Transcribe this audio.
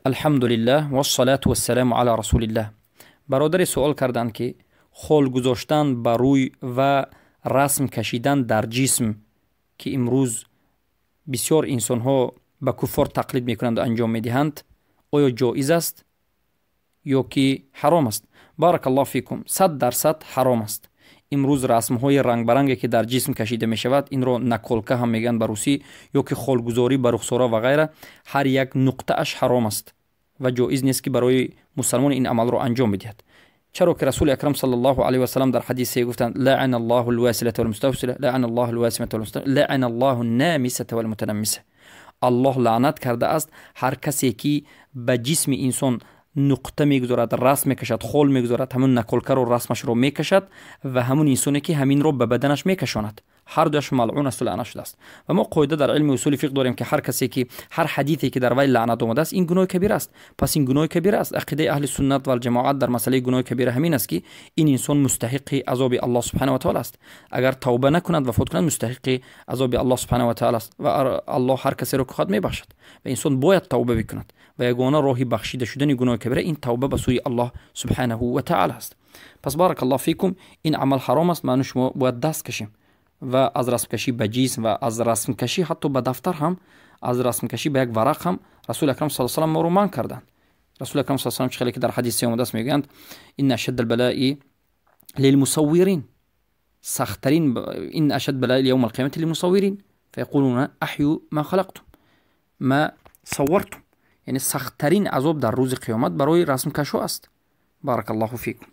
Алҳамдулиллаҳ вассалату вассаламу ала расулиллаҳ. Бародаре суол карданд, ки хол гузоштан ба рӯй ва расм кашидан дар ҷисм, ки имрӯз бисёр инсонҳо ба куффор тақлид мекунанд ва анҷом медиҳанд, оё ҷоиз аст ё ки ҳаром аст? Баракаллоҳу фикум, 100% ҳаром аст. Имрӯз расмҳои рангбаранге, ки дар ҷисм кашида мешавад, инро наколка ҳам мегӯянд ба русӣ, ё ки холгузорӣ ба рухсора ва ғайра, ҳар як нуқтааш ҳаром аст ва ҷоиз нест, ки барои мусалмон ин амалро анҷом бидиҳад. Чаро ки Расули акрам саллаллоҳу алайҳи васалам дар ҳадисе гуфтанд: лаъана аллоҳу лвасилата валмуставсила, лаъана аллоҳу лвасимата валмуставсила, лаъана аллоҳу намисата валмутанаммиса. Аллоҳ лаънат кардааст ҳар касе, ки ба ҷисми инсон нуқта мегузорад, расм мекашад, хол мегузорад, ҳамун наколкаро, расмашро мекашад ва ҳамун инсоне, ки ҳаминро ба баданаш мекашонад, ҳар дуяш малъун асту лаънат шудааст. Ва мо қоида дар илми усули фиқҳ дорем, ки ҳар касе ки ҳар ҳадите, ки дар вай лаънат омадааст, ин гуноҳи кабира аст. Пас ин гуноҳи кабира аст. Ақидаи аҳли суннат валҷамоат дар масъалаи гуноҳи кабира ҳамин аст, ки ин инсон мустаҳиқи азоби Аллоҳ субҳана ва таъола аст. Агар тавба накунад, вафот кунад, мустаҳиқи азоби Аллоҳ субҳана ва таъола аст ва Аллоҳ ҳар касеро ки хоҳад, мебахшад ва инсон бояд тавба бикунад ва ягона роҳи бахшида шудани гуноҳи кабира ин тавба ба сӯи Аллоҳ субҳанаҳу ва таъола аст. Пас, баракаллоҳу фикум, ин амал ҳаром аст. Ману шумо бояд даст кашем ва аз расмкашӣ ба ҷисм ва аз расмкашӣ ҳатто ба дафтар ҳам, аз расмкашӣ ба як варақ ҳам Расули акрам с салам моро манъ карданд. Расули акрам с салам, чӣ хеле ки дар ҳадисе омадааст, мегӯянд: инна ашадда албалаи лилмусаввирин, сахттарин, ин ашад балаи яум алқиямати лилмусаввирин, фаяқулуна аҳю ма халақтум ма саввартум. Яъне сахттарин азоб дар рӯзи қиёмат барои расмкашҳо аст. Баракаллоҳу фикум.